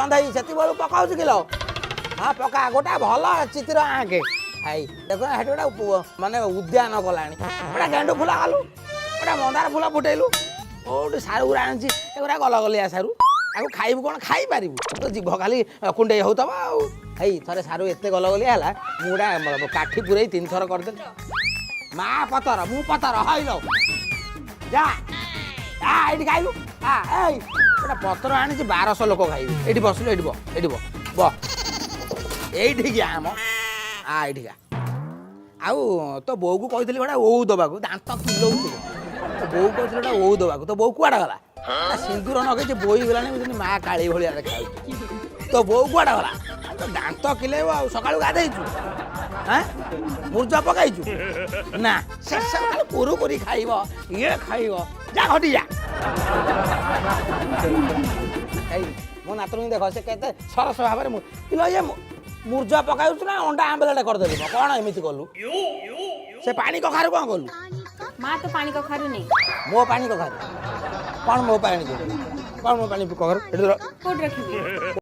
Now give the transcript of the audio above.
କନ୍ଧେଇ, ସେତିକି ପକାଉଛି କିଲୋ? ହଁ, ପକା ଗୋଟା ଭଲ ଚିତ୍ର ଆଙ୍କେ। ହେଇ ଦେଖ, ସେଠି ଗୋଟେ ମାନେ ଉଦ୍ୟାନ କଲାଣି। ଗୋଟେ ଗେଣ୍ଡୁ ଫୁଲ କଲୁ, ଗୋଟେ ମନ୍ଦାର ଫୁଲ ଫୁଟେଇଲୁ। କୋଉଠି ସାରୁ ଗୁରା ଆଣିଛି ଏଗୁରା? ଗଲଗଲିଆ ସାରୁ, ଆକୁ ଖାଇବୁ କ'ଣ? ଖାଇପାରିବୁ ତ ଜିଭ ଖାଲି କୁଣ୍ଡେଇ ହଉଥିବ। ଆଉ ହେଇ ଥରେ ସାରୁ ଏତେ ଗଲଗଲିଆ ହେଲା, ମୁଁ ଗୋଟା କାଠି ପୁରେଇ ତିନି ଥର କରିଦେଲି। ମା ପତର, ମୁଁ ପତର ହଇଲୋ। ଯା ଆ, ଏଇଠି ଖାଇବୁ। ଆ, ଏଇ ଗୋଟେ ପତ୍ର ଆଣିଛି, 1200 ଲୋକ ଖାଇବେ। ଏଇଠି ବସିଲୁ, ଏଇଠି ବ, ଏଇଠି ବ, ବ ଏଇଠିକି ଆମ ଆ, ଏଇଠିକା। ଆଉ ତୋ ବୋଉକୁ କହିଥିଲି ଗୋଟେ ଓଉ ଦବାକୁ, ଦାନ୍ତ କିଲଉଥିବ। ତୋ ବୋଉ କହିଥିଲି ଗୋଟେ ଓଉ ଦବାକୁ, ତୋ ବୋଉ କୁଆଡ଼େ ଗଲା? ତା ସିନ୍ଦୁର ନଗେଇଛି, ବୋଇଗଲାଣି, ବୁଝିଲି, ମା କାଳୀ ଭଳିଆ ଦେଖାଯାଉଛି। ତୋ ବୋଉ କୁଆଡ଼େ ଗଲା? ଆଉ ତୋ ଦାନ୍ତ କିଲେଇବ। ଆଉ ସକାଳୁ ଗାଧେଇଛୁ? ଆଁ, ମୁର୍ଜ ପକାଇଛୁ ନା? ଶେଷ ଖାଲି କୁରୁ କରି ଖାଇବ, ଇଏ ଖାଇବ। ଯା ଘଟି ଯା। ଏଇ ମୋ ନାତୁଣୀ ଦେଖ, ସେ କେତେ ସରସ ଭାବରେ। ମୁଁ କିଲୋ, ଇଏ ମୁର୍ଜ ପକାଉଛୁ ନା ଅଣ୍ଡା ଆମ୍ବଲେଟ କରିଦେଲୁ? କ'ଣ ଏମିତି କଲୁ? ସେ ପାଣି କଖାରୁ କ'ଣ କଲୁ? ମା ତ ପାଣି କଖାରୁ ନେଇ। ମୋ ପାଣି କଖାରୁ କ'ଣ? ମୋ ପାଣି କଖାରୁ କ'ଣ? ମୋ ପାଣି କଖାରୁ ଏଠି କୋଉଠି ରଖିବି?